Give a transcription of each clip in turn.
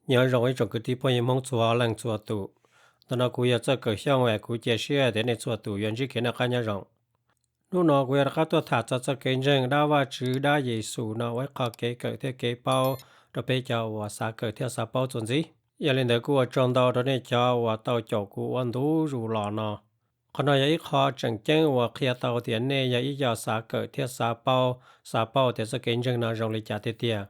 Nyob zoo ib tsoom kwv tij phooj ywg Hmoob txhua leej txhua tus. Ntawm no kuv yog Txawj Kawm Xyooj es kuv cia siab tias nej txhua tus yuav ntsib kev noj qab nyob zoo. Hnub no kuv yuav rov qab tuaj tham txog txoj kev ntseeg dab Vajtswv dab Yexus no ua ib qho kev kawm thiab kev paub rau peb cov uas xav kawm thiab xav paub txuas ntxiv. Yog li ntawd kuj ua tsaug ntau rau nej cov uas tau caum kuv ua ntu zus los no. Qhov no yog ib qho tseem ceeb uas qhia tau tias nej yog ib co xav kawm thiab xav paub, xav paub tias txoj kev ntseeg no zoo li cas tiag tiag.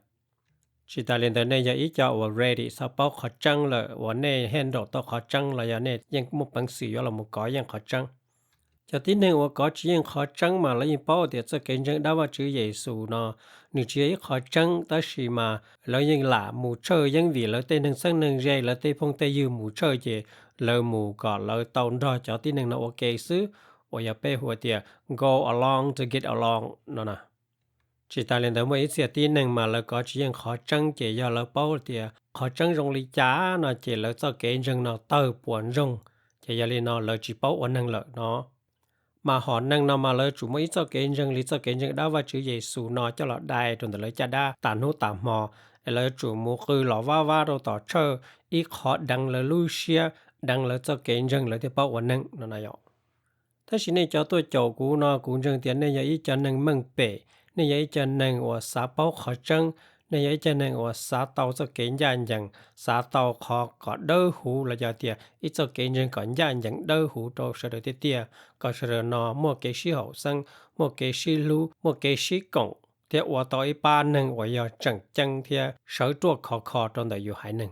Tsis tas li ntawd nej yog ib co uas ready xav paub qhov tseeb lawm, uas nej handle tau qhov tseeb los yog nej yeej muaj peev xwm yuav los mus kov yeej qhov tseeb. Cov tib neeg uas kov tsis yeej qhov tseeb mas lawv yeej paub tias txoj kev ntseeg dab Vajtswv Yexus no nws tsis yog ib qho tseeb, tab sis mas lawv yeej lam mus tshawj yeeb vim lawv tej neeg txheeb neeg ze, lawv tej phooj tej ywg mus tshawj ces lawv mus kom lawv tau nrog cov tib neeg no ua ke xwb, uas yog peb hu tias go along to get along no na. Tsis tas li ntawd muaj ib txhia tib neeg mas lawv kov tsis yeej qhov tseeb ces yog lawv paub tias qhov tseeb zoo li cas no ces lawv txoj kev ntseeg no tawg puas ntsoog, ces yog li no lawv tsis paub ua neeg lawm no. Mas hom neeg no mas lawv tsum muaj ib txoj kev ntseeg li txoj kev ntseeg dab Vajtswv Yexus no coj los dai rau ntawm lawv caj dab tas hnub tas hmo, es lawv tsum mus qw los vab vab rau tom tshawj ib qho deev lawv lub siab, deev lawv txoj kev ntseeg lawv thiaj paub ua neeg no na yom. Tab sis nej cov tuaj caum kuv no kuv ntseeg tias nej yog ib co neeg meej pem, nej yog ib co neeg uas xav paub qhov tseeb, nej yog ib co neeg uas xav tau txoj kev ncaj ncees, xav tau qhov kom dawb huv los yog tias ib txoj kev ntseeg kom ncaj ncees dawb huv rau sawv daws tiag tiag, kom sawv daws no muaj kev sib haum xeeb, muaj kev sib hlub, muaj kev sib koom, thiab ua tau ib pab neeg uas yog tseem ceeb thiab sawv ruaj khov kho rau ntawm yus haiv neeg.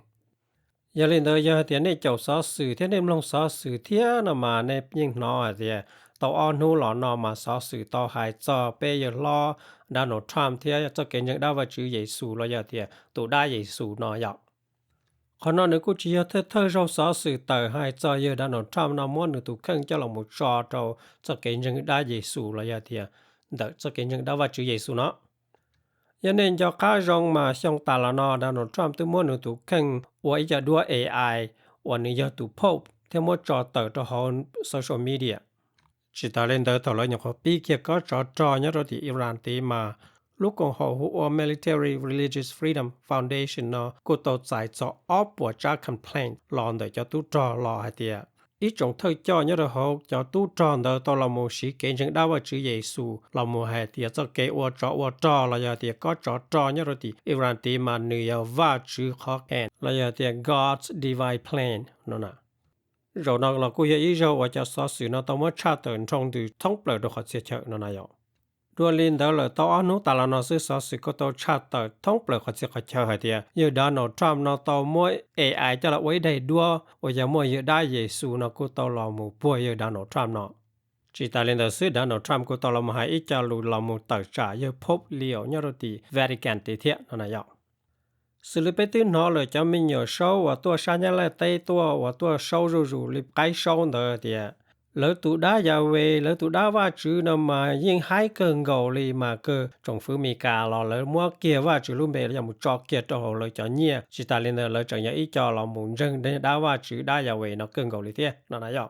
Yog li ntawd yog hais tias nej caum xov xwm thiab nej mloog xov xwm thiab no mas nej yeej hnov hais tias tau ob hnub los no mas xov xwm tau hais txog peb yawg hlob Donald Trump thiab txoj kev ntseeg dab Vajtswv Yexus los yog tias tus dab Yexus no yom. Qhov no nws kuj tsis yog thawj thawj zaug xov xwm tawm hais txog yawg Donald Trump no muab nws tus kheej coj los mus tso rau txoj kev ntseeg dab Yexus los yog tias ntawm txoj kev ntseeg dab Vajtswv Yexus no. Yog nej nco qab zoo mas xyoo tas los no Donald Trump twb muab nws tus kheej ua ib co duab A I uas nws yog tus Pope thiab muab tso tawm rau hauv social media. Tsis tas li ntawd thaum lawv nyuam qhuav pib kiag kob tsov rog nyob rau tim Iran tid mas lub koom haum hu ua Military Religious Freedom Foundation no kuj tau txais txog ob puas tsab complaint los ntawm cov tub rog los hais tias ib tsoom thawj coj nyob rau hauv cov tub rog ntawd tau los mus siv kev ntseeg dab Vajtswv Yexus los mus hais tias txoj kev ua tsov ua rog los yog tias kob tsov rog nyob rau tim Iran tid mas nws yog Vajtswv qhov qees los yog tias God's divine plan no na. Zaum no los kuj yog ib zaug uas cov xov xwm no tau muab tshaj tawm nroo ntws thoob plaws rau qhov txhia chaw no na yom. Dua li ntawd lawm tau ob hnub tas los no xwb xov xwm kuj tau tshaj tawm thoob plaws qhov txhia qhov chaw hais tias yawg Donald Trump no tau muab A I coj los ua ib daim duab uas yog muaj yawg dab Yexus no kuj tau los mus puag yawg Donald Trump no. Tsis tas li ntawd xwb Donald Trump kuj tau los mus hais ib co lus los mus tawm tsam yawg Pope Leo nyob rau tim Vatican tid thiab no na yom. Xws li peb twb hnov lawm cov me nyuam saub uas tuaj sab Nyab Laj teb tuaj uas tuaj saub zuj zus li qaib saub ntawd tias lawv tus dab Yahweh, lawv tus dab Vajtswv no mas yeej haib kawg nkaus li mas kawg tsoom fwv Meskas los lawv muab kiag Vajtswv lub npe los yog mus tso kiag rau hauv lawv cov nyiaj. Tsis tas li ntawd lawv tseem yog ib co los mus ntseeg dab Vajtswv dab Yahweh no kawg nkaus li thiab no na yom.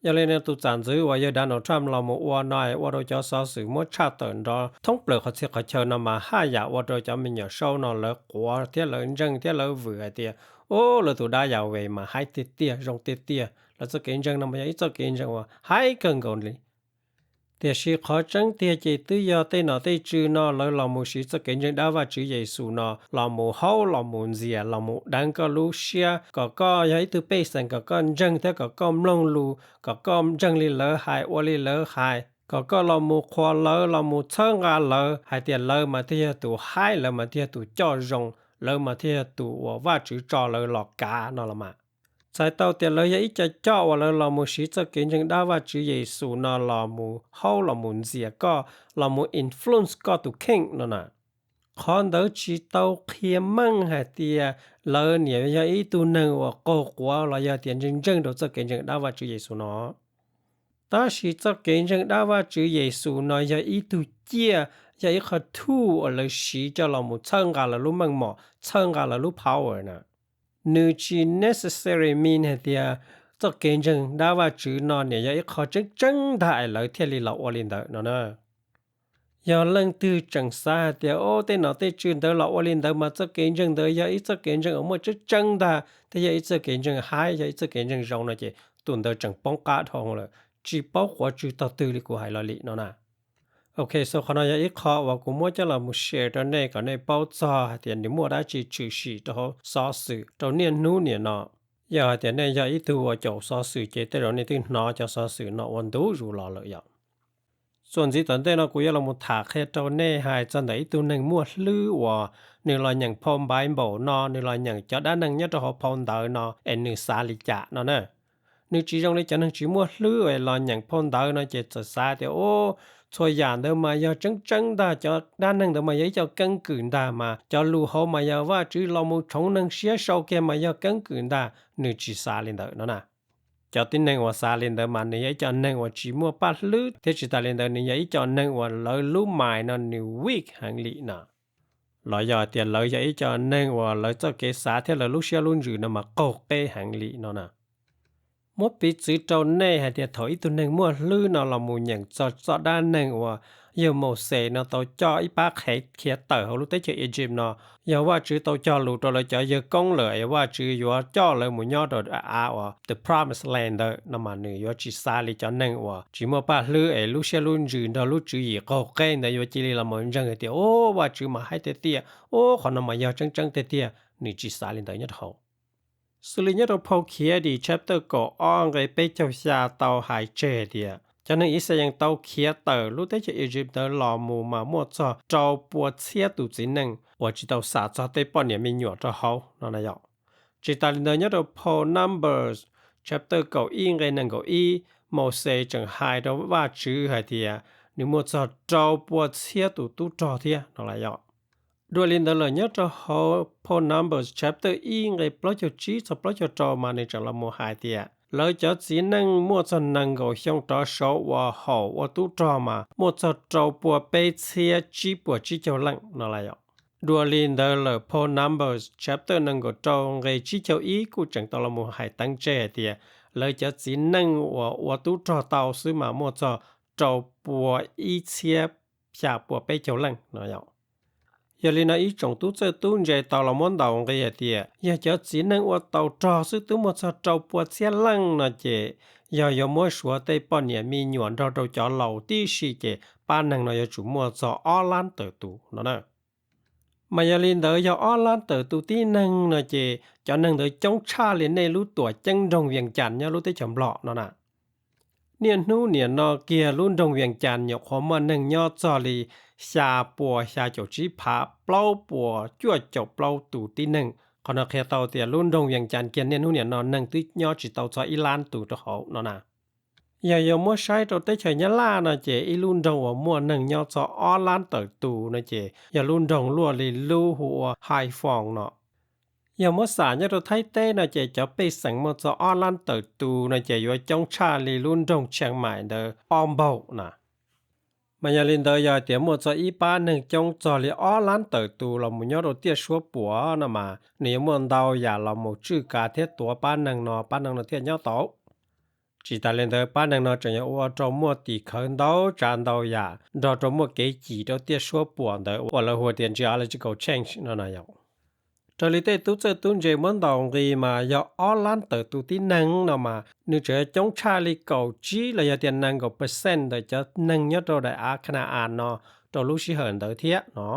Yog li no tus txam ntxwv uas yawg Donald Trump los mus ua no ua rau cov xov xwm muab tshaj tawm nrov thoob plaws qhov txhia qhov chaw no mas haj yam ua rau cov me nyuam saub no lawv quav thiab lawv ntseeg thiab lawv vwm hais tias, o, lawv tus dab Yahweh mas haib tiag tiag zoo tiag tiag, lawv txoj kev ntseeg no mas yog ib txoj kev ntseeg uas haib kawg nkaus li. Tiam sis qhov tseeb tiag ces twb yog tej nom tej tswv no lawv los mus siv txoj kev ntseeg dab Vajtswv Yexus no los mus haub los mus ntxias los mus deev koj lub siab kom koj yog ib tug pej xeem kom koj ntseeg thiab kom koj mloog lus kom koj ntseeg li lawv hais ua li lawv hais kom koj los mus qhuas lawv los mus txhawb nqa lawv hais tias lawv mas thiaj yog tus haib, lawv mas thiaj yog tus coj zoo, lawv mas thiaj yog tus uas Vajtswv tso lawv los kav no los mas. Txhais tau tias lawv yog ib co coj uas lawv los mus siv txoj kev ntseeg dab Vajtswv Yexus no los mus haub los mus ntxias koj, los mus influence koj tus kheej no na. Qhov ntawd tsis tau qhia meej hais tias lawv niam yog ib tug neeg uas qaug quav los yog tias ntseeg ntseeg rau txoj kev ntseeg dab Vajtswv Yexus no. Tab sis txoj kev ntseeg dab Vajtswv Yexus no yog ib tug ciaj, yog ib qho tool uas lawv siv coj los mus txhawb nqa lawv lub meej mom, txhawb nqa lawv lub power na. Nws tsis necessary mean hais tias txoj kev ntseeg dab Vajtswv no niam yog ib qho tseeb tseeb ntag es lawv thiaj li los ua li ntawd no na. Yog leej twg tseem xav hais tias, o, tej nom tej tswv ntawd los ua li ntawd mas txoj kev ntseeg ntawd yog ib txoj kev ntseeg uas muaj tseeb tseeb ntag, thiab yog ib txoj kev ntseeg haib, yog ib txoj kev ntseeg zoo no ces tus ntawd tseem poob qab dhau lawm, tsis paub qhuav tswv tog twg li kuv hais los li no na. Ok, so qhov no yog ib qho uas kuv muab coj los mus share rau nej kom nej paub txog hais tias nws muaj dab tsi tshwm sim rau hauv xov xwm rau niaj hnub niam no. Yog hais tias nej yog ib tug uas caum xov xwm ces tej zaum nej twb hnov cov xov xwm no ua ntu zus los lawm yom. Txuas ntxiv tom ntej no kuv yuav los mus tham qhia rau nej hais txog ntawm ib tug neeg muaj hlwb uas nws los nyeem phau Npaiv Npaum no, nws los nyeem cov dab neeg nyob rau hauv phau ntawv no es nws xav li cas no na. Nws tsis zoo li cov neeg tsis muaj hlwb es los nyeem phau ntawv no ces txawm xav tias, o, txhua yam ntawd mas yog tseeb tseeb ntag, cov dab neeg ntawd mas yog ib co keeb kwm ntag, mas cov lus hauv mas yog Vajtswv los mus tshoov neeg siab sau kiag mas yog keeb kwm ntag. Nws tsis xav li ntawd no na. Cov tib neeg uas xav li ntawd mas nws yog ib co neeg uas tsis muaj paj hlwb, thiab tsis tas li ntawd nws yog ib co neeg uas lawv lub mind no nws weak heev li no. Los yog tias lawv yog ib co neeg uas lawv txoj kev xav thiab lawv lub siab lub ntsws no mas qaug qeb heev li no na. Muab piv txwv rau nej hais tias thaum ib tug neeg muaj hlwb no los mus nyeem txog txoj dab neeg uas yawg Mauxes no tau coj ib pab qhev khiav tawm hauv lub teb chaws Egypt no, yog Vajtswv tau cog lus rau lawv cov yawg koob lawm es Vajtswv yuav coj lawv mus nyob rau av uas the promised land ntawd no mas nws yuav tsis xav li cov neeg uas tsis muaj paj hlwb es lub siab lub ntsws nrog lub tswv yim qaug qeb ntawd yuav cia li los mus ntseeg hais tias, o, Vajtswv mas haib tiag tiag, o, qhov no mas yog tseeb tseeb tiag tiag. Nws tsis xav li ntawd nyob rau hauv. Xws li nyob rau phau Khiavdim chapter kaum ob nqe peb caug xya tau hais tseg tias cov neeg Yixalayees tau khiav tawm lub teb chaws Egypt ntawd los mus mas muaj txog rau pua txhiab tus txiv neej uas tsis tau xam txog tej poj niam me nyuam rau hauv no na yom. Tsis tas li ntawd nyob rau phau Numbers chapter kaum ib nqe nees nkaum ib, Mauxes tseem hais rau Vajtswv hais tias nws muaj txog rau pua txhiab tus tub rog thiab no las yom. Dua li ntawd lawm nyob rau hauv phau Numbers chapter ib nqe plaub caug tsib txog plaub caug rau mas nws tseem los mus hais tias lawv cov txiv neej muaj txog nees nkaum xyoo rov saud uas haum ua tub rog mas muaj txog rau pua peb txhiab tsib puas tsib caug leej no las yom. Dua li ntawd lawm phau Numbers chapter nees nkaum rau nqe tsib caug ib kuj tseem tau los mus hais teev tseg hais tias lawv cov txiv neej uas ua tub rog tau xwb mas muaj txog rau pua ib txhiab xya pua peb caug leej no yom. Yog li no ib tsoom tub txawj tub ntse tau los muab ntaus nqi hais tias yog cov txiv neej ua tau rog xwb twb muaj txog rau pua txhiab leej no ces yog yuav muab suav tej poj niam me nyuam nrog rau cov laus tib si ces pab neeg no yuav tsum muaj txog ob lab tawm tus no na. Mas yog li ntawd yog ob lab tawm tus tib neeg no ces cov neeg ntawd coob tshaj li nej lub tuam ceeb nroog Vias Cas nyob lub teb chaws Nplog no na. Niaj hnub niam no kiag lub nroog Vias Cas nyuam qhuav muaj neeg nyob txog li xya pua xya caum tsib phav plaub puas cuaj caum plaub tus tib neeg. Qhov no qhia tau tias lub nroog Vias Cas kiag niaj hnub niam no neeg twb nyob tsis tau txog ib lab tus rau hauv no na. Yog yuav muab saib rau teb chaws Nyab Laj no ces ib lub nroog uas muaj neeg nyob txog ob lab tawm tus no ces yog lub nroog luaj li lub hu ua Haiphoo no. Yog muab xam nyob rau Thaib teb no ces cov pej xeem muaj txog ob lab tawm tus no ces yuav coob tshaj li lub nroog Tsheej Maim ntawd ob npaug na. Mas yog li ntawd yog tias muaj txog ib pab neeg coob txog li ob lab tawm tus los mus nyob rau tiaj suab puam no mas nws yuav muaj ntau yam los mus tswj kav thiab tuav pab neeg no, pab neeg no thiaj nyob tau. Tsis tas li ntawd pab neeg no tseem yuav ua rau muaj tim khawv ntau tsav ntau yam nrog rau muaj kev cim rau tiaj suab puam ntawd uas lawv hu tias geological change no na yom. Raws li tej tub txawj tub ntse muab ntaus nqi mas yog ob lab tawm tus tib neeg no mas nws tseem yuav coob tshaj li kaum tsib los yog tias nees nkaum percent ntawm cov neeg nyob rau daim av Khana-as no rau lub sij hawm ntawd thiab no.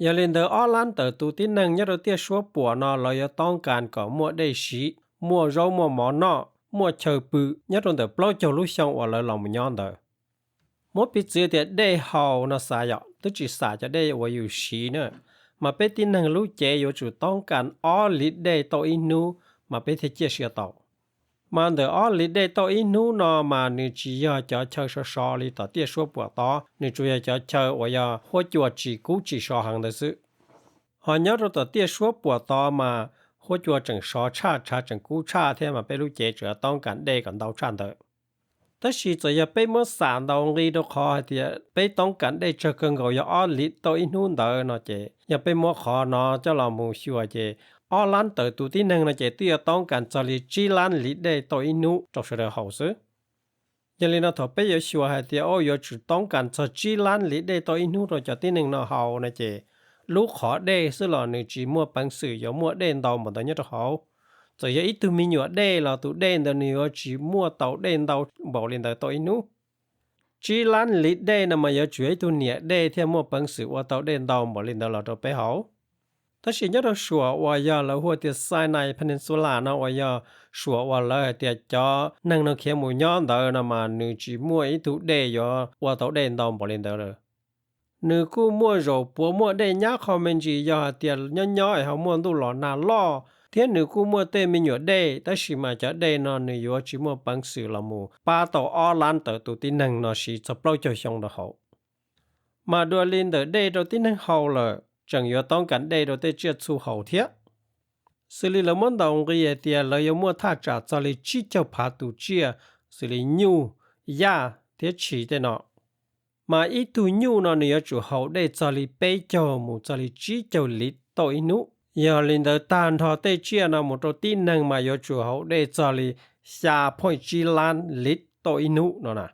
Yog li ntawd ob lab tawm tus tib neeg nyob rau tiaj suab puam no lawv yuav toob kas kom muaj dej siv, muaj zaub muaj mov noj, muaj chaw pw nyob rau ntawm plaub caug lub xyoo uas lawv los mus nyob ntawd. Muab piv txwv tias dej haus no xav yom, twb tsis xam cov dej uas yus siv na, mas peb tib neeg lub cev yuav tsum toob kas ob liv dej tauj ib hnub mas peb thiaj ciaj sia tau. Mas ntawm ob liv dej tauj ib hnub no mas nws tsis yog cov chaw sov sov li tom tiaj suab puam tod, nws tsuas yog cov chaw uas yog huab cua tsis kub tsis sov heev ntawd xwb. Ho nyob rau tom tiaj suab puam tod mas huab cua tseem sov tshaj, tshav tseem kub tshaj thiab mas peb lub cev tseem yuav toob kas dej kom ntau tshaj ntawd. Tab sis txawm yog peb muab xam ntaus nqi rau qhov hais tias peb toob kas dej tsawg kawg nkaus yog ob liv tauj ib hnub ntawd no ces yog peb muab qhov no coj los mus xyuas ces ob lab tawm tus tib neeg no ces twb yuav toob kas txog li tsib lab liv dej tauj ib hnub rau sawv daws haus xwb. Yog li no thaum peb yuav xyuas hais tias, o, yuav tsum toob kas txog tsib lab liv dej tauj ib hnub rau cov tib neeg no haus no ces, lub qhov dej xwb los nws tsis muaj peev xwm yuav muaj dej ntau npaum ntawd nyob rau hauv. Txawm yog ib tug me nyuam dej los tus dej ntawd nws yuav tsis muaj tau dej ntau npaum li ntawd tauj ib hnub. Tsib lab liv dej no mas yuav tsum yog ib tug niam dej thiaj muaj peev xwm ua tau dej ntau npaum li ntawd los rau peb haus. Tab sis nyob rau suam uas yog lawv hu tias Sinai Peninsula no uas yog suam uas lawv hais tias cov neeg no khiav mus nyob ntawd no mas nws tsis muaj ib tug dej yuav ua tau dej ntau npaum li ntawd lawm. Nws kuj muaj zaum puav muaj dej nyab qho me ntsis yog hais tias nyob nyob es ho muaj ntuj los nag loj, thiab nws kuj muaj tej me nyuam dej, tab sis mas cov dej no nws yuav tsis muaj peev xwm los mus pab tau ob lab tawm tus tib neeg no siv txog plaub caug xyoo rau hauv. Mas dua li ntawm dej rau tib neeg haus lawm, tseem yuav toob kas dej rau tej tsiaj txhu haus thiab. Xws li lawv muab ntaus nqi hais tias lawv yuav muaj thaj tsam txog li tsib caug phav tus tsiaj, xws li nyuj, yaj thiab tshis tej no. Mas ib tug nyuj no nws yuav tsum haus dej txog li peb caug mus txog li tsib caug liv tauj ib hnub. Yog li ntawd tag nrho tej tsiaj no mus rau tib neeg mas yuav tsum haus dej txog li xya point tsib lab liv tauj ib hnub no na.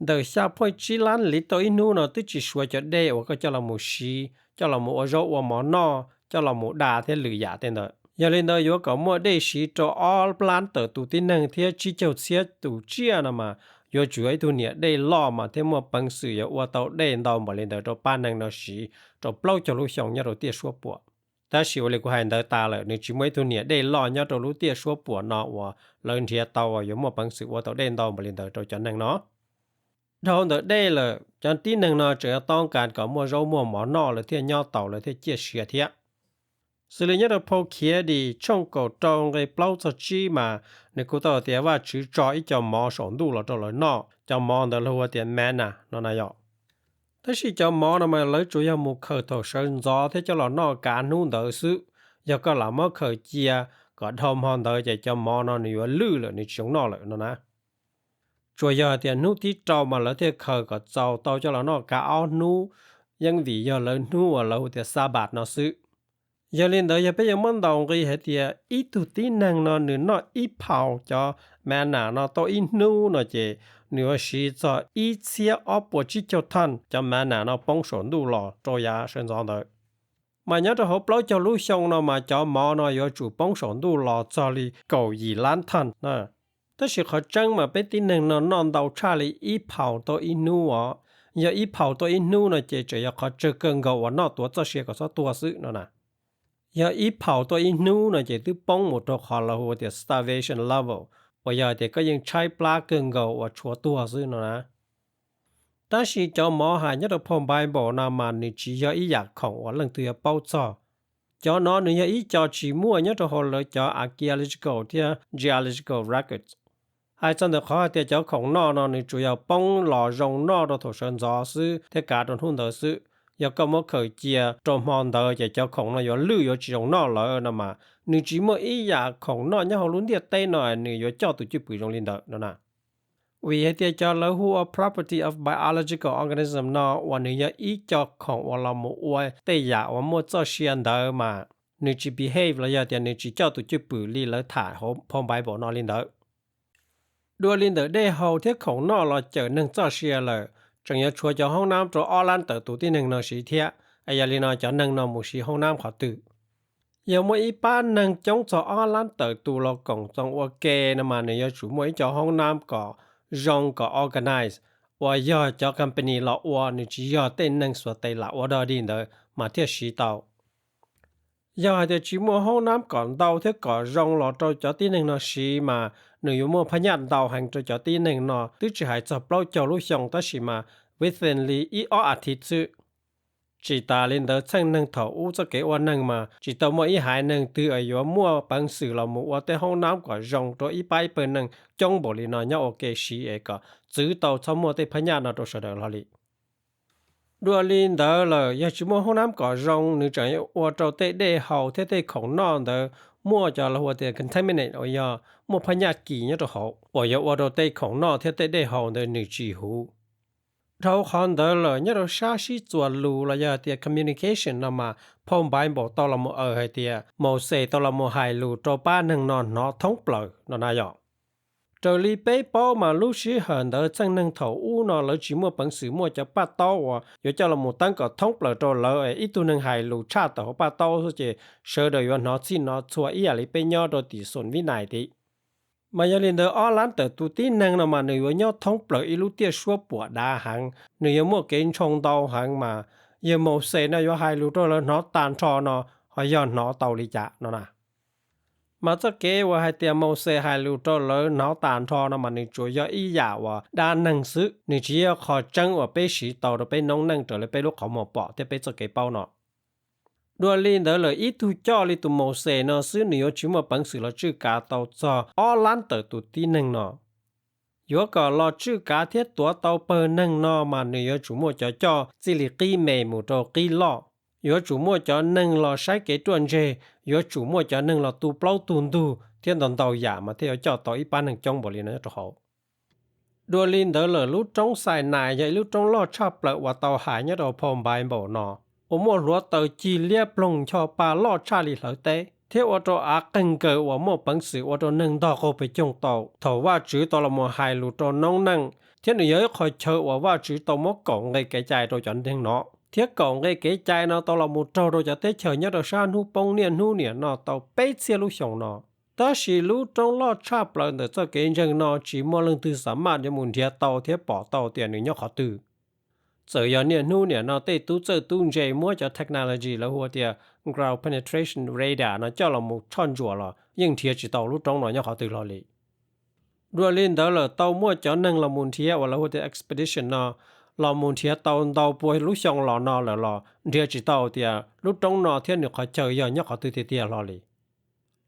Ntawm xya point tsib lab liv tauj ib hnub no twb tsis suav cov dej uas koj coj los mus siv, coj los mus ua zaub ua mov noj, coj los mus da thiab lwm yam tej ntawd. Yog li ntawd yuav kom muaj dej siv rau ob lab tawm tus tib neeg thiab tsib caug txhiab tus tsiaj no mas yuav tsum yog ib tug niam dej loj mas thiaj muaj peev xwm yuav ua tau dej ntau npaum li ntawd rau pab neeg no siv rau plaub caug lub xyoo nyob rau tiaj suab puam. Tab sis ua li kuv hais ntawd tas lawm, nws tsis muaj ib tug niam dej loj nyob rau lub tiaj suab puam no uas lawv nrhiav tau uas yuav muaj peev xwm ua tau dej ntau npaum li ntawd rau cov neeg no. Dhau ntawm dej lawm, cov tib neeg no tseem yuav toob kas kom muaj zaub muaj mov noj lawv thiaj nyob taus lawv thiaj ciaj sia thiab. Xws li nyob rau phau Khiavdim tshooj kaum rau nqe plaub txog tsib mas nws kuj tau tias Vajtswv tso ib co mov saum ntuj los rau lawv noj, cov mov ntawd lawv hu tias manna no na yom. Tab sis cov mov no mas lawv tsuas yog mus khaws thaum sawv ntxov thiab coj los noj kav hnub ntawd xwb. Yog koj lam muab khaws cia kom dhau hmo ntawd ces cov mov no nws yuav lwj lawm, nws tsis zoo noj lawm no na. Tsuas yog hais tias hnub thib rau mas lawv thiaj khaws kom txaus tau coj los noj kav ob hnub, yeej vim yog lawv hnub uas lawv hu tias Sabbath no xwb. Yog li ntawd yog peb yuav muab ntaus nqi hais tias ib tug tib neeg no nws noj ib phaus cov manna no tau ib hnub no ces nws yuav siv txog ib txhiab ob puas tsib caug tons cov manna no poob saum ntuj los rau yav sawv ntxov ntawd. Mas nyob rau hauv plaub caug lub xyoo no mas cov mov no yuav tsum poob saum ntuj los txog li kaum yim lab tons na. Tab sis qhov tseeb mas peb tib neeg no noj ntau tshaj li ib phaus tau ib hnub os. Yog ib phaus tau ib hnub no ces tseem yog qhov tsawg kawg nkaus uas noj tuav txoj sia kom txhob tuag xwb no na. Yog ib phaus tau ib hnub no ces twb poob mus rau qhov lawv hu tias starvation level, uas yog tias koj yeej tshaib plab kawg nkaus uas tshuav tuag xwb no na. Tab sis cov mov hais nyob rau phau Bible no mas nws tsis yog ib yam khoom uas leej twg yuav paub txog. Cov no nws yog ib co tsis muaj nyob rau hauv lawv cov archaeological thiab geological records. Hais txog ntawm qhov hais tias cov khoom noj no nws tsuas yog poob los zoo noj rau thaum sawv ntxov xwb thiab kav rau hnub ntawd xwb. Yog koj muab khaws cia rau hmo ntawd ces cov khoom no yuav lwj yuav tsis zoo noj lawm no mas nws tsis muaj ib yam khoom noj nyob hauv lub ntiaj teb no nws yuav coj tus cwj pwm zoo li ntawd no na. Vim hais tias cov lawv hu ua property of biological organism no uas nws yog ib co khoom uas los mus ua tej yam uas muaj txoj sia ntawd mas nws tsis behave los yog tias nws tsis coj tus cwj pwm li lawv tham hauv phau Bible no li ntawd. Dua li ntawm dej haus thiab khoom noj los cawm neeg txoj sia lawm, tseem yuav tshuav cov hoob nab rau ob lab tawm tus tib neeg no siv thiab. Es yog li no cov neeg no mus siv hoob nab qhov twg? Yog muaj ib pab neeg coob txog ob lab tawm tus los koom txoos ua ke no mas nws yuav tsum muaj ib co hoob nab kom zoo kom organize, uas yog cov company los ua, nws tsis yog tej neeg xuas tes lam ua dog dig ntawd mas thiaj siv tau. Yog hais tias tsis muaj hoob nab kom ntau thiab kom zoo los rau cov tib neeg no siv mas nws yuav muaj phab nyaj ntau heev rau cov tib neeg no, twb tsis hais txog plaub caug lub xyoo tab sis mas within li ib ob as thiv xwb. Tsis tas li ntawd txheej neeg thaum ub txoj kev ua neeg mas tsis tau muaj ib haiv neeg twg uas yuav muaj peev xwm los mus ua tej hoob nab kom zoo rau ib pab ib pawg neeg coob npaum li no nyob ua ke siv es kom txwv tau txhob muaj tej phab nyaj no rau sawv daws hlo li. Dua li ntawd lawm yog tsis muaj hoob nab kom zoo nws tseem ua rau tej dej haus thiab tej khoom noj ntawd muaj cov lawv hu tias contaminate uas yog muaj phab nyaj kis nyob rau hauv uas yuav ua rau tej khoom noj thiab tej dej haus ntawd nws tsis huv. Dhau qhov ntawd lawm nyob rau sab sib txuas lus los yog tias communication no mas phau Bible tau los mus aws hais tias Mauxes tau los mus hais lus rau pab neeg no hnov thoob plaws no na yom. Raws li peb paub mas lub sij hawm ntawd txheej neeg thaum ub no lawv tsis muaj peev xwm muaj cov paj taub uas yuav coj los mus teeb kom thoob plaws rau lawv, ib tug neeg hais lus tshaj tawm hauv paj taub xwb ces sawv daws yuav hnov txhij hnov txhua ib yam li peb nyob rau tim xoom vib nais tid. Mas yog li ntawd ob lab tawm tus tib neeg no mas nws yuav nyob thoob plaws ib lub tiaj suab puam dav heev, nws yuav muaj kev ntshoo ntau heev mas yawg Mauxes no yuav hais lus rau lawv hnov tag nrho no ho yog hnov tau li cas no na. Mas txoj kev uas hais tias Mauxes hais lus rau lawv hnov tag nrho no mas nws tsuas yog ib yam uas dab neeg xwb, nws tsis yog qhov tseeb uas peb siv tau rau peb noob neej raws li peb lub qhov muag pom thiab peb txoj kev paub no. Dua li ntawd lawm ib tug coj li tus Mauxes no xwb nws yuav tsis muaj peev xwm los tswj kav tau txog ob lab tawm tus tib neeg no. Yuav kom los tswj kav thiab tuav tau pawg neeg no mas nws yuav tsum muaj cov coj txij li qib me mus rau qib loj, yuav tsum muaj cov neeg los saib kev ruaj ntseg, yuav tsum muaj cov neeg los tu plaub tu ntug thiab ntau ntau yam mas thiaj yuav coj tau ib pab neeg coob npaum li no nyob rau hauv. Dua li ntawd lawm lub roob Xainais yog ib lub roob loj tshaj plaws uas tau hais nyob rau phau Npaiv Npaum no, uas muaj hluav taws cig liab ploog ncho pa loj tshaj li hlawv teb, thiab ua rau av qeeg nkaws uas muaj peev xwm ua rau neeg ntog qaug pes coog tau thaum Vajtswv tau los mus hais lus rau noob neej, thiab nws yog ib qho chaw uas Vajtswv tau muab kaum nqe kev cai rau cov neeg no, thiab kaum nqe kev cai no tau los mus raug rau cov teb chaws nyob rau sab hnub poob niaj hnub niam no tau peb txhiab lub xyoo no. Tab sis lub roob loj tshaj plaws ntawm txoj kev ntseeg no tsis muaj leej twg xam maj yuav mus nrhiav tau thiab pom tau tias nws nyob qhov twg. Txawm yog niaj hnub niam no tej tub txawj tub ntse muab cov technology lawv hu tias ground penetration radar no coj los mus tshoj ntsuam los yeej nrhiav tsis tau lub roob no nyob qhov twg hlo li. Dua li ntawd lawm tau muaj cov neeg los mus nrhiav uas lawv hu tias expedition no los mus nrhiav tau ntau pua lub xyoo los no lawm los nrhiav tsis tau tias lub roob no thiab nws qhov chaw yog nyob qhov twg tiag tiag hlo li.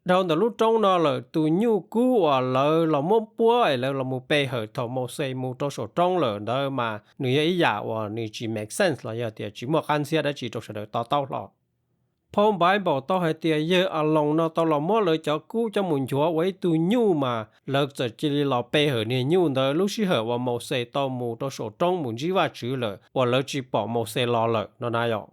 Dhau ntawm lub roob no lawm tus nyuj kub uas lawv los muab puab es lawv los mus pe hawm thaum Mauxes mus rau saum roob lawm ntawd mas nws yog ib yam uas nws tsis make sense los yog tias tsis muaj qab ntxhiab dab tsi rau sawv daws to taub hlo. Phau Npaiv Npaum tau hais tias yawg Aloos no tau los muab lawv cov kub coj mus nchuav ua ib tug nyuj mas lawv txawm cia li los pe hawm niag nyuj ntawd lub sij hawm uas Mauxes tau mus rau saum roob mus ntsib Vajtswv lawm uas lawv tsis pom Mauxes los lawm no na yom.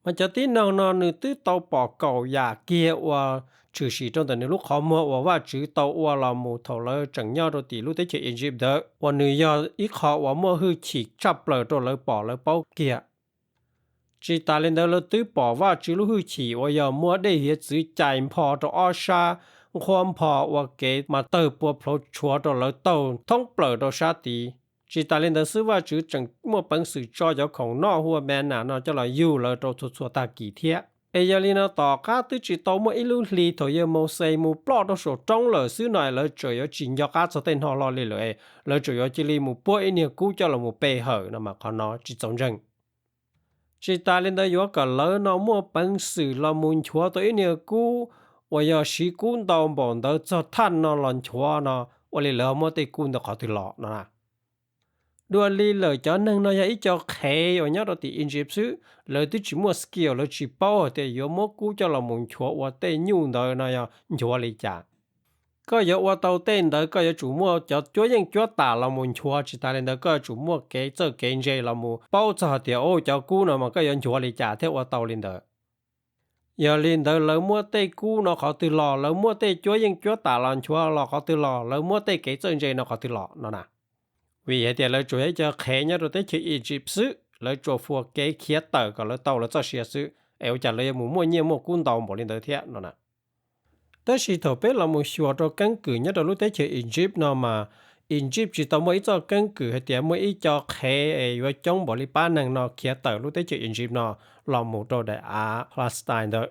Mas cov tib neeg no nws twb tau pom kaum yam kiag uas tshwm sim rau ntawm nws lub qhov muag uas Vajtswv tau ua los mus thaum lawv tseem nyob rau tim lub teb chaws Egypt ntawd uas nws yog ib qho uas muaj hwj chim tshaj plaws rau lawv pom lawv paub kiag. Tsis tas li ntawd lawv twb pom Vajtswv lub hwj chim uas yog muab dej hiav txwv cais npho rau ob sab, nqhuab npho ua kev mas tawg pua plhuav tshuav rau lawv taug thoob plaws rau sab tid. Tsis tas li ntawd xwb Vajtswv tseem muaj peev xwm tso cov khoom noj hu ua manna no coj los yug lawv rau txhua txhua tag kis thiab. Es yog li no tom qab twb tsis tau muaj ib lub hli thaum yawg Mauxes mus ploj rau saum roob lawm xwb no es lawv tseem yuav tsis nco qab txog tej no hlo li lawm es lawv tseem yuav cia li mus puab ib niag kub coj los mus pe hawm no mas qhov no tsis txaus ntseeg. Tsis tas li ntawd yuav kom lawv no muaj peev xwm los mus nchuav tau ib niag kub uas yog siv kub ntau npaum ntawd txog thaj no los nchuav no, ua li lawv ho muab tej kub ntawd qhov twg los no na. Dua li lawm cov neeg no yog ib co qhev uas nyob rau tim Egypt xwb, lawv twb tsis muaj skill, lawv tsis paub hais tias yuav muab kub coj los mus nchuav ua tej nyuj ntawd no yog nchuav li cas. Koj yuav ua tau tej ntawd koj yuav tsum muaj cov cuab yeej cuab tam los mus nchuav, tsis tas li ntawd koj yuav tsum muaj kev txawj kev ntse los mus paub txog hais tias, o, cov kub no mas koj yuav nchuav li cas thiaj ua tau li ntawd. Yog li ntawd lawv muab tej kub no qhov twg los, lawv muab tej cuab yeej cuab tam los nchuav los qhov twg los, lawv muab tej kev txawj ntse no qhov twg los no na. Vim hais tias lawv tsuas yog ib co qhev nyob rau teb chaws Egypt xwb, lawv tsuas fuas kev khiav tawm kom lawv tau lawv txoj sia xwb, es ua cas lawv yuav mus muaj nyiaj muaj kub ntau npaum li ntawd thiab no na. Tab sis thaum peb los mus xyuas rau keeb kwm nyob rau lub teb chaws Egypt no mas, Egypt tsis tau muaj ib txoj keeb kwm hais tias muaj ib co qhev es yuav coob npaum li pab neeg no khiav tawm lub teb chaws Egypt no los mus rau daim av Palestine ntawd.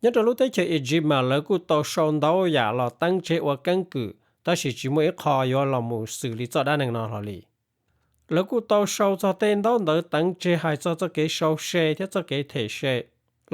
Nyob rau lub teb chaws Egypt mas lawv kuj tau sau ntau yam los teeb tseg ua keeb kwm, tab sis tsis muaj ib qho yuav los mus xws li txoj dab neeg no hlo li. Lawv kuj tau sau txog tej ntaub ntawv teev tseg hais txog txoj kev sau se thiab txoj kev them se.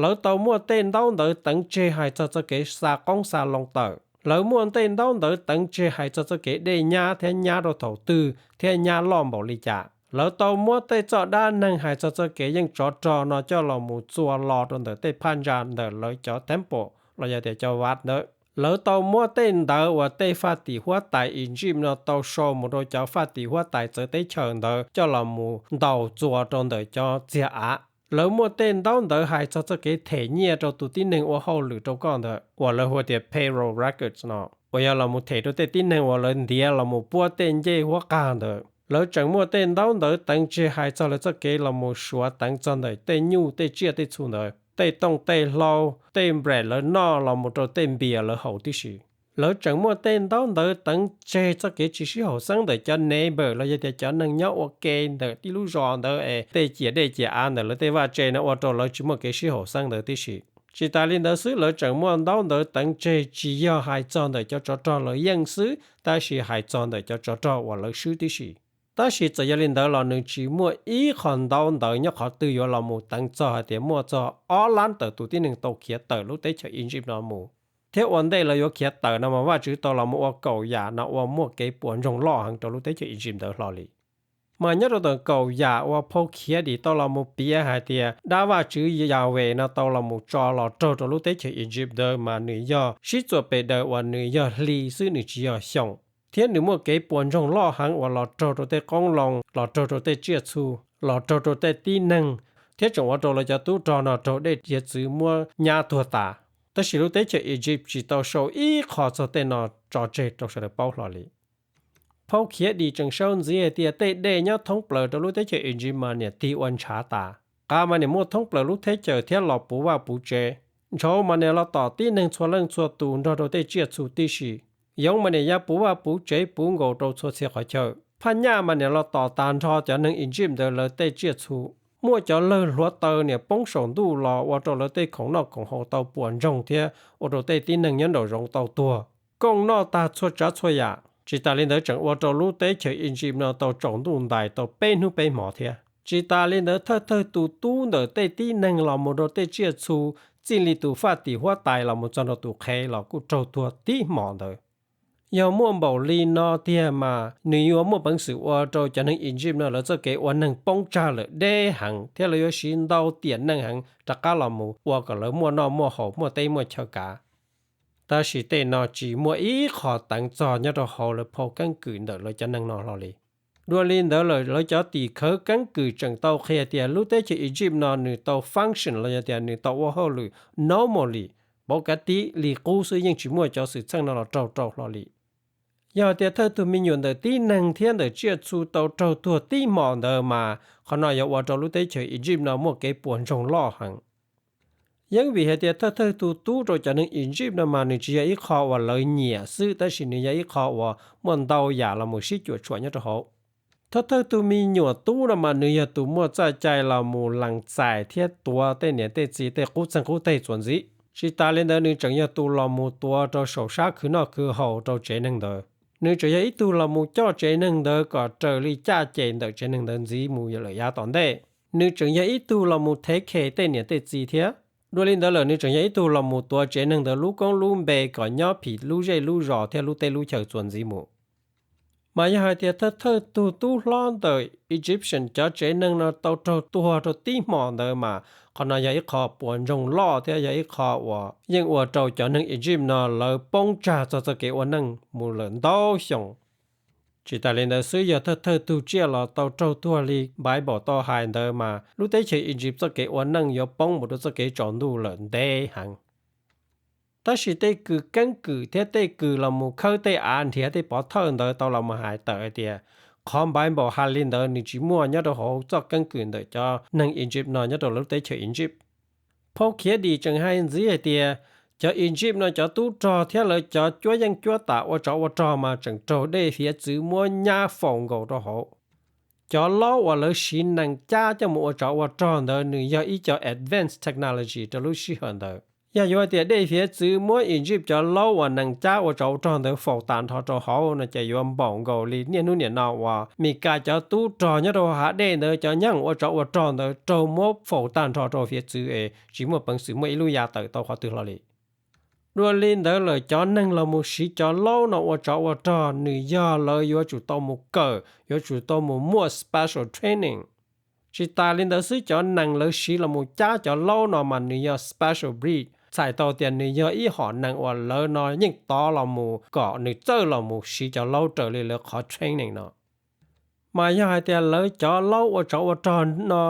Lawv tau muaj tej ntaub ntawv teev tseg hais txog txoj kev xa qoob xa loo tawm. Lawv muaj tej ntaub ntawv teev tseg hais txog txoj kev dej nyab thiab nyab rau thaum twg thiab nyab loj npaum li cas. Lawv tau muab tej txoj dab neeg hais txog txoj kev yeej tsov rog no coj los mus txua lo rau ntawm tej phaj ntsa ntawm lawv cov temple los yog tias cov vaj ntawd. Lawv tau muab tej ntawv uas tej faj tim huab tais Egypt no tau sau mus rau cov faj tim huab tais txawv teb chaws ntawd coj los mus ntaus txua rau ntawm cov txiag av. Lawv muaj tej ntaub ntawv hais txog txoj kev them nyiaj rau tus tib neeg ua hauj lwm rau koj ntawd uas lawv hu tias payroll records no. uas yog los mus them rau tej tib neeg uas lawv ntiav los mus puab tej ncej huab qag ntawd. Lawv tseem muaj tej ntaub ntawv teev tseg hais txog lawv txoj kev los mus suav teev txog ntawm tej nyuj tej tsiaj tej txhu ntawd, tej tooj tej hlau, tej nplam lawv noj los mus rau tej npias lawv haus tib si. Lawv tseem muaj tej ntaub ntawv teev tseg txoj kev tsis sib haum xeeb ntawm cov neighbor los yog tias cov neeg nyob ua ke ntawm tib lub zos ntawd es tej ciam dej ciam av ntawm lawv tej vaj tse no ua rau lawv tsis muaj kev sib haum xeeb ntawd tib si. Tsis tas li ntawd xwb, lawv tseem muaj ntaub ntawv teev tseg tsis yog hais txog ntawm cov tsov rog lawv yeej xwb, tab sis hais txog ntawm cov tsov rog uas lawv swb tib si. Tab sis txawm yog li ntawd los nws tsis muaj ib qho ntaub ntawv nyob qhov twg yuav los mus teev txog hais tias muaj txog ob lab tawm tus tib neeg tau khiav tawm lub teb chaws Egypt no mus. Thiab ua ntej lawv yuav khiav tawm no mas Vajtswv tau los mus ua kaum yam no ua muaj kev puas ntsoog loj heev rau lub teb chaws Egypt ntawd hlo li. Mas nyob rau ntawm kaum yam uas phau Khiav Dim tau los mus piav hais tias dab Vajtswv Yahweh no tau los mus tso los raug rau lub teb chaws Egypt ntawd mas nws yog sib txuas pes daws uas nws yog hli xwb, nws tsis yog xyoo. Thiab nws muaj kev puas ntsoog loj heev uas los raug rau tej qoob loo, los raug rau tej tsiaj txhu, los raug rau tej tib neeg, thiab tseem ua rau lawv cov tub rog no raug dej hiav txwv muab nyab tuag tas. Tab sis lub teb chaws Egypt tsis tau sau ib qho txog tej no tso tseg rau sawv daws paub hlo li. Phau Khiav Dim tseem sau ntxiv hais tias tej dej nyob thoob plaws rau lub teb chaws Egypt mas niam tig ua ntshav tas, qav mas niam muaj thoob plaws lub teb chaws thiab los puv vaj puv tsev. Ntshauv mas niam los tom tib neeg txhua leej txhua tus nrog rau tej tsiaj txhu tib si. Yoov mas niam ya puv vaj puv tsev puv nkaus rau txhua txhia qhov chaw. Phaj nyaj mas niam los tom tag nrho cov neeg Egypt ntawd lawv tej tsiaj txhu. Muaj cov lawg hluav taws niam poob saum ntuj los ua rau lawv tej khoom noj khoom haus tau puas ntsoog thiab ua rau tej tib neeg nyob nraum zoov tau tuag. Kooj noj tag txhua tsav txhua yam. Tsis tas li ntawd tseem ua rau lub teb chaws Egypt no tau tsaus ntuj ntais tau peb hnub peb hmo thiab. Tsis tas li ntawd thawj thawj tus tub ntawm tej tib neeg los mus rau tej tsiaj txhu, txij li tus faj tim huab tais los mus txog rau tus qhev los kuj raug tuag tib hmo ntawd. Yog muaj npaum li no tiag mas nws yuav muaj peev xwm ua rau cov neeg Egypt no lawv txoj kev ua neeg poob tsag lawm deb heev thiab lawv yuav siv ntau tiam neej heev rov qab los mus ua kom lawv muaj noj muaj haus muaj teb muaj chaw kav. Tab sis tej no tsis muaj ib qho teev txog nyob rau hauv lawv phau keeb kwm ntawm lawv cov neeg no hlo li. Dua li ntawd lawm lawv cov tim khawv keeb kwm tseem tau qhia tias lub teb chaws Egypt no nws tau function los yog tias nws tau ua hauj lwm normally, pauv kav tib li qub xwb, yeej tsis muaj cov xwm txheej no los raug rau hlo li. Yog hais tias thawj tug me nyuam ntawm tib neeg thiab ntawm tsiaj txhu tau raug tuag tib hmo ntawd mas qhov no yuav ua rau lub teb chaws Egypt no muaj kev puas ntsoog loj heev. Yeeb vim hais tias thawj thawj tug tub rau cov neeg Egypt no mas nws tsis yog ib qho uas lawv nyiam xwb, tab sis nws yog ib qho uas muaj ntau yam los mus sib cuam tshuam nyob rau hauv. Thawj thawj tug me nyuam tub no mas nws yog tus muaj txoj cai los mus lees txais thiab tuav tej niam tej txiv tej qub txeeg qub teg txuas ntxiv. Tsis tas li ntawd nws tseem yog tus los mus tuav rau saum sab khwv noj khwv haus rau tsev neeg ntawd. Nws tseem yog ib tug los mus coj tsev neeg ntawd kom raws li caj ces ntawm tsev neeg ntawd ntxiv mus lawm yav tom ntej. Nws tseem yog ib tug los mus thev khes tej niam tej txiv thiab. Dua li ntawd lawm nws tseem yog ib tug los mus tuav tsev neeg ntawd lub koob lub npe kom nyob phim lub zej lub zos thiab lub teb lub chaw txuas ntxiv mus. Mas yog hais tias thawj thawj tug tub hlob ntawm Egyptian cov tsev neeg no tau raug tuag rau tib hmo ntawd mas qhov no yog ib qho puas ntsoog loj thiab yog ib qho uas yeej ua rau cov neeg Egypt no lawv poob tsag txog txoj kev ua neej mus lawm ntau xyoo. Tsis tas li ntawd xwb, yog thawj thawj tug tsiaj los tau raug tuag li Bible tau hais ntawd mas lub teb chaws Egypt txoj kev ua neej yuav poob mus rau txoj kev tsaus ntuj lawm ntev heev. Tab sis tej kws keeb kwm thiab tej kws los mus khawb tej av nrhiav tej pov thawj ntawd tau los mus hais tawm hais tias qhov Bible hais li ntawd nws tsis muaj nyob rau hauv txoj keeb kwm ntawm cov neeg Egypt no nyob rau lub teb chaws Egypt. Phau Khiav Dim tseem hais ntxiv hais tias cov Egypt no cov tub rog thiab lawv cov cuab yeej cuab tam ua tsov ua rog mas tseem raug dej hiav txwv muab nyab faus nkaus rau hauv. Cov laub uas lawv siv nees cab coj mus ua tsov ua rog ntawd nws yog ib co advanced technology rau lub sij hawm ntawd. Yog yuav hais tias dej hiav txwv muab Egypt cov laub uas nees cab ua tsov ua rog ntawd faus tag nrho rau hauv no ces yuav npaum nkaus li niaj hnub niam no uas Meskas cov tub rog nyob rau hav dej ntawd cov nyaab ua tsov ua rog ntawd raug muab faus tag nrho rau hiav txwv es tsis muaj peev xwm muaj ib lub ya tawm tau qhov twg hlo li. Dua li ntawd lawm cov neeg los mus siv cov laub no ua tsov ua rog nws yog lawv yuav tsum tau mus kawm, yuav tsum tau mus muaj special training. Tsis tas li ntawd xwb, cov nees lawv siv los mus cab cov laub no mas nws yog special breed, txhais tau tias nws yog ib hom nees uas lawv no yeej tov los mus kom nws txawj los mus siv cov laub raws li lawv qhov training no. Mas yog hais tias lawv cov laub ua tsov ua rog no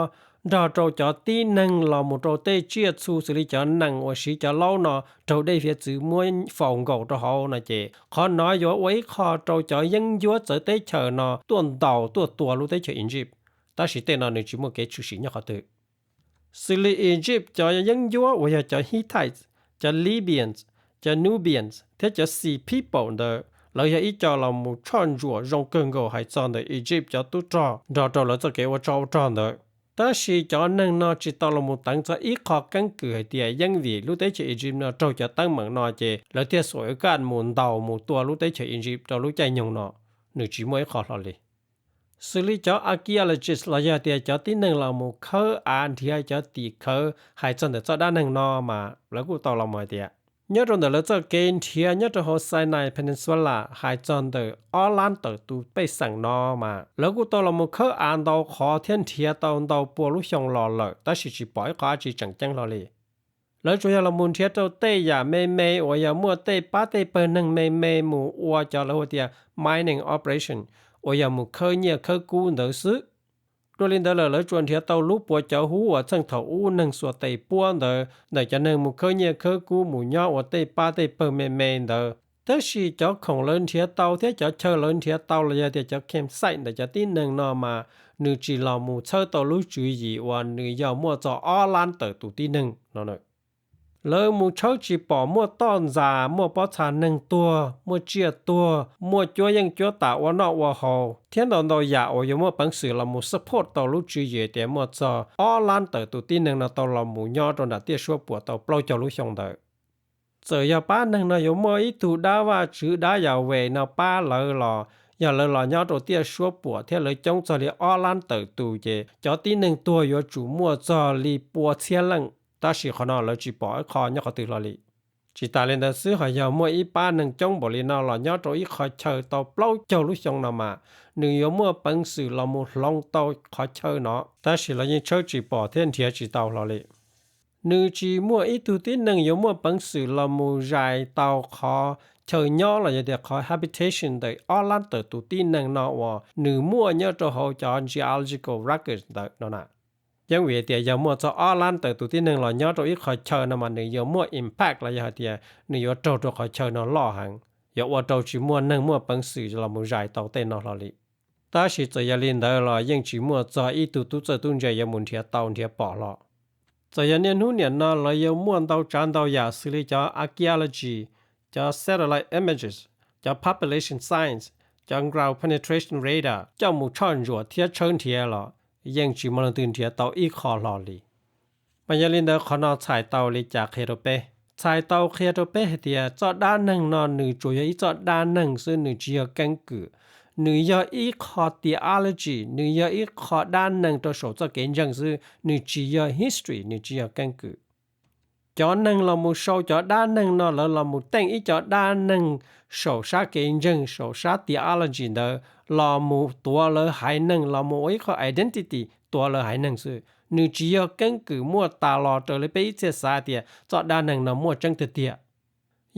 nrog rau cov tib neeg los mus rau tej tsiaj txhu xws li cov nees uas siv cov laub no raug dej hiav txwv muab faus nkaus rau hauv no ces qhov no yuav ua ib qho rau cov yeeb ncuab txawv teb chaws no tuaj ntaus tuaj tua lub teb chaws Egypt. Tab sis tej no nws tsis muaj kev tshwm sim nyob qhov twg. Xws li Egypt cov yeeb ncuab uas yog cov Hittites, cov Libyans, cov Nubians thiab cov Sea People ntawd, lawv yog ib co los mus tshoj ntsuam zoo kawg nkaus hais txog ntawm Egypt cov tub rog nrog rau lawv txoj kev ua tsov ua rog ntawd. Tab sis cov neeg no tsis tau los mus teev txog ib qho keeb kwm hais tias yeej vim lub teb chaws Egypt no raug cov teeb meem no ces lawv thiaj xuas ua kaj mus ntaus mus tua lub teb chaws Egypt rau lub caij nyoog no, nws tsis muaj ib qho hlo li. Xws li cov archaeologist los yog tias cov tib neeg los mus khawb av nrhiav cov tim khawv hais txog ntawm txoj dab neeg no mas lawv kuj tau los mus hais tias nyob rau ntawm lawv txoj kev nrhiav nyob rau hauv Sinai Peninsula hais txog ntawm ob lab tawm tus pej xeem no mas lawv kuj tau los mus khawb av ntau qhov thiab nrhiav tau ntau pua lub xyoo los lawm tab sis tsis pom ib qho dab tsi tseem ceeb hlo li. Lawv tsuas yog los mus nrhiav rau tej yam me me uas yog muaj tej pab tej pawg neeg me me mus ua cov lawv hu tias mining operation uas yog mus khawb nyiaj khawb kub ntawd xwb. Dua li ntawd lawm lawv tsuas nrhiav tau lub puas cov hub uas txheej thaum ub neeg xuas tes puab ntawd ntawm cov neeg mus khawb nyiaj khawb kub mus nyob ua tej pab tej pawg me me ntawd. Tab sis cov khoom lawv nrhiav tau thiab cov chaw lawv nrhiav tau los yog tias cov campsite ntawm cov tib neeg no mas nws tsis los mus txhawb tau lub tswv yim uas nws yog muaj txog ob lab tawm tus tib neeg no. Lawv mus tshawb tsis pom muaj toj ntxas, muaj pob txha neeg tuag, muaj tsiaj tuag, muaj cuab yeej cuab tas ua noj ua haus thiab ntau ntau yam uas yuav muaj peev xwm los mus support tau lub tswv yim tias muaj txog ob lab tawm tus tib neeg no tau los mus nyob rau nram tiaj suab puam tau plaub caug lub xyoo ntawd. Txawm yog pab neeg no yuav muaj ib tug dab vaj tswv dab Yas Ves no pab lawv los yog lawv los nyob rau tiaj suab puam thiab lawv coob txog li ob lab tawm tus ces cov tib neeg tuag yuav tsum muaj txog li pua txhiab leej, tab sis qhov no lawv tsis pom ib qho nyob qhov twg hlo li. Tsis tas li ntawd xwb, ho yog muaj ib pab neeg coob npaum li no los nyob rau ib qho chaw tau plaub caug lub xyoo no mas nws yuav muaj peev xwm los mus hloov tau qhov chaw no, tab sis lawv yeej tshawb tsis pom thiab nrhiav tsis tau hlo li. Nws tsis muaj ib tug tib neeg yuav muaj peev xwm los mus zais tau qhov chaw nyob los yog tias qhov habitation ntawm ob lab tawm tus tib neeg no uas nws muaj nyob rau hauv cov geological records ntawm no na. Yeej vim tias yog muaj txog ob lab tawm tus tib neeg los nyob rau ib qho chaw no mas nws yuav muaj impact los yog hais tias nws yuav raug rau qhov chaw no loj heev, yuav ua rau tsis muaj neeg muaj peev xwm los mus zais tau tej no hlo li. Tab sis txawm yog li ntawd los yeej tsis muaj txog ib tug tub txawj tub ntse yuav mus nrhiav tau nrhiav pom hlo. Txawm yog niaj hnub niam no lawv yuav muaj ntau tsav ntau yam xws li cov archaeology, cov satellite images, cov population science, cov ground penetration radar coj mus tshoj ntsuam thiab tshawb nrhiav los yeej tsis muaj leej twg nrhiav tau ib qho hlo li. Mas yog li ntawd qhov no txhais tau li cas qhia rau peb? Txhais tau qhia rau peb hais tias txoj dab neeg no nws tsuas yog ib txoj dab neeg xwb, nws tsis yog keeb kwm. Nws yog ib qho theology, nws yog ib qho dab neeg rau saum txoj kev ntseeg xwb, nws tsis yog history, nws tsis yog keeb kwm. Cov neeg los mus sau cov dab neeg no lawv los mus teej ib co dab neeg saum sab kev ntseeg, saum sab theology ntawd los mus tuav lawv haiv neeg, los mus ua ib qho identity tuav lawv haiv neeg xwb. Nws tsis yog keeb kwm muaj tas los raws li peb ib txhia xav tias txoj dab neeg no muaj tseeb tiag tiag.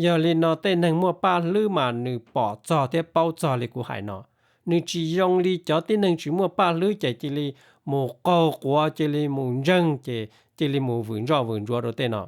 Yog li no tej neeg muaj paj hlwb mas nws pom txog thiab paub txog li kuv hais no. Nws tsis zoo li cov tib neeg tsis muaj paj hlwb ces cia li mus qaug quav, cia li mus ntseeg, ces cia li mus vwm ntsoj vwm ntsuav rau tej no.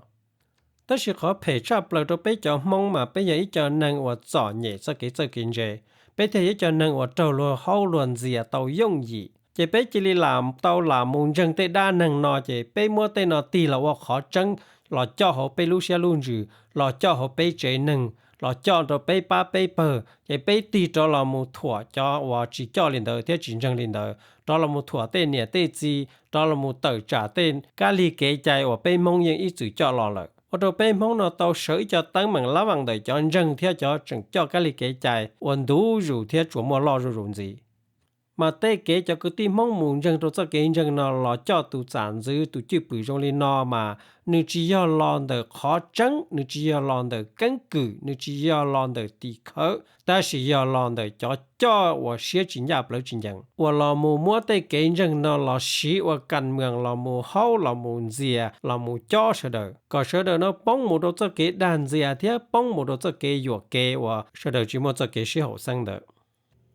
Tab sis qhov phem tshaj plaws rau peb cov Hmoob mas peb yog ib co neeg uas txom nyem txoj kev txawj kev ntse. Peb thiaj yog ib co neeg uas raug luag haub luag ntxias tau yooj yim, ces peb cia li lam tau lam mus ntseeg tej dab neeg no, ces peb muab tej no tig los ua qhov tseeb, los coj hauv peb lub siab lub ntsws, los coj hauv peb tsev neeg, los coj rau peb pab peb pawg, ces peb tig rov los mus thuam cov uas tsis coj li ntawd thiab tsis ntseeg li ntawd, rov los mus thuam tej niam tej txiv, rov los mus tawm tsam tej kab lig kev cai uas peb Hmoob yeej ib txwm coj los lawm, ua rau peb Hmoob no tau sawv ib co teeb meem lab vam ntawm cov ntseeg thiab cov tseem coj kab lig kev cai uas ntuv zus thiab tsuas muaj loj zuj zus ntxiv. Mas tej kev cov kwv tij Hmoob mus ntseeg rau txoj kev ntseeg no los coj tus txam ntxwv tus cwj pwm zoo li no mas nws tsis yog los ntawm qhov tseeb, nws tsis yog los ntawm keeb kwm, nws tsis yog los ntawm tim khawv, tab sis yog los ntawm cov coj uas siab tsis ncaj plawv tsis ncees uas los mus muab tej kev ntseeg no los siv ua kas mwas los mus haub los mus ntxias los mus cob sawv daws, kom sawv daws no poob mus rau txoj kev dag ntxias thiab poob mus rau txoj kev yuam kev uas sawv daws tsis muaj txoj kev sib haum xeeb ntawd.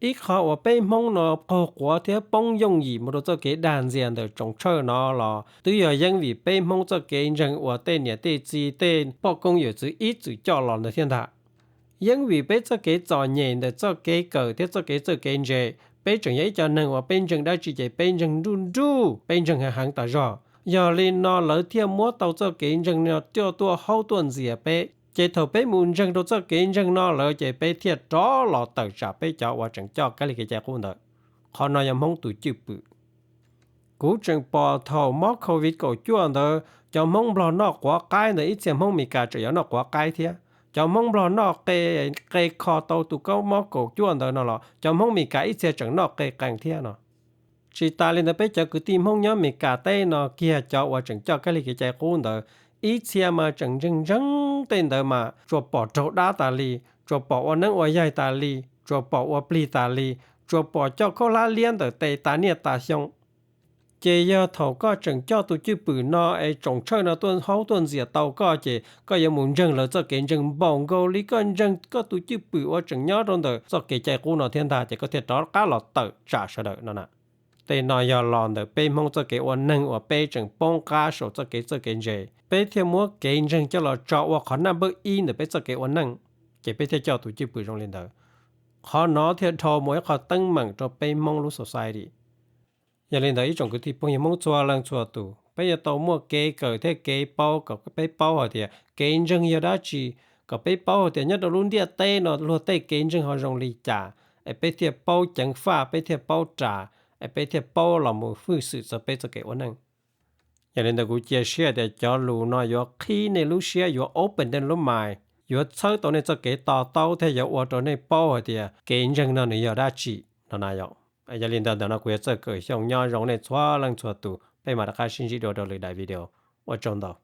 Ib qho uas peb Hmoob no qaug quav thiab poob yooj yim mus rau txoj kev dag ntxias ntawm tsoos tshawj no los twb yog yeeb vim peb Hmoob txoj kev ntseeg uas tej niam tej txiv tej poj koob yawm txwv ib txwm coj los ntawd thiab ntag. Yeeb vim peb txoj kev txom nyem ntawm txoj kev kawm thiab txoj kev txawj kev ntse, peb tseem yog ib co neeg uas peb ntseeg dab tsi ces peb ntseeg nruj nruj, peb ntseeg heev heev tas zog. Yog li no lawv thiaj muab tau txoj kev ntseeg no coj tuaj haub tuaj ntxias peb, ces thaum peb mus ntseeg rau txoj kev ntseeg no lawm ces peb thiaj rov los tawm tsam peb cov uas tseem coj kab li kev cai qub ntawd. Qhov no yog Hmoob tus cwj pwm. Kuv tseem pom thaum mob covid kaum cuaj ntawd cov Hmoob Nplog noj quav qaib ntawd ib txhia Hmoob Mes Kas tseem yuav noj quav qaib thiab. Cov Hmoob Nplog noj qe, qe kho tau tus kab mob kaum cuaj ntawd no los cov Hmoob Mes Kas ib txhia tseem noj qe qees thiab no. Tsis tas li ntawd peb cov kwv tij Hmoob nyob Mes Kas teb no kiag cov uas tseem coj kab li kev cai qub ntawd, ib txhia mas tseem ntseeg ntseeg tej ntawd mas tsuas pom raug dab tas li, tsuas pom ua neeb ua yaig tas li, tsuas pom ua plig tas li, tsuas pom coj khaub hlab liab ntawm tes tas niaj tas xyoo. Ces yog thaum koj tseem coj tus cwj pwm no es tsoos tshawj no tuaj haub tuaj ntxias tau koj ces koj yuav mus ntseeg lawv txoj kev ntseeg npaum nkaus li koj ntseeg koj tus cwj pwm uas tseem nyob rau ntawm txoj kev cai qub no thiab ntag ces koj thiaj rov qab los tawm tsam sawv daws no na. Tej no yog los ntawm peb Hmoob txoj kev ua neeg uas peb tseem poob qab saum txoj kev txawj kev ntse, peb thiaj muab kev ntseeg coj los tso ua qhov naj npawb ib ntawm peb txoj kev ua neej, ces peb thiaj coj tus cwj pwm zoo li ntawd. Qhov no thiaj dhau mus ib qho teeb meem rau peb Hmoob lub society. Yog li ntawd ib tsoom kwv tij phooj ywg Hmoob txhua leej txhua tus, peb yuav tau muaj kev kawm thiab kev paub kom peb paub hais tias kev ntseeg yog dab tsi, kom peb paub hais tias nyob rau lub ntiaj teb no luag tej kev ntseeg ho zoo li cas, es peb thiaj paub ceev faj, peb thiaj paub ras, es peb thiaj paub los mus hwj xwm txog peb txoj kev ua neej. Yog li ntawd kuv cia siab tias cov lus no yuav qhib nej lub siab, yuav open nej lub mind, yuav txhawb tau nej txoj kev to taub thiab yuav ua rau nej paub hais tias kev ntseeg no nws yog dab tsi no na yom. Yog li ntawd ntawm no kuv yuav txawj Kawm Xyooj, nyob zoo nej txhua leej txhua tus, peb mam rov qab sib ntsib dua rau lwm daim video. Ua tsaug ntau.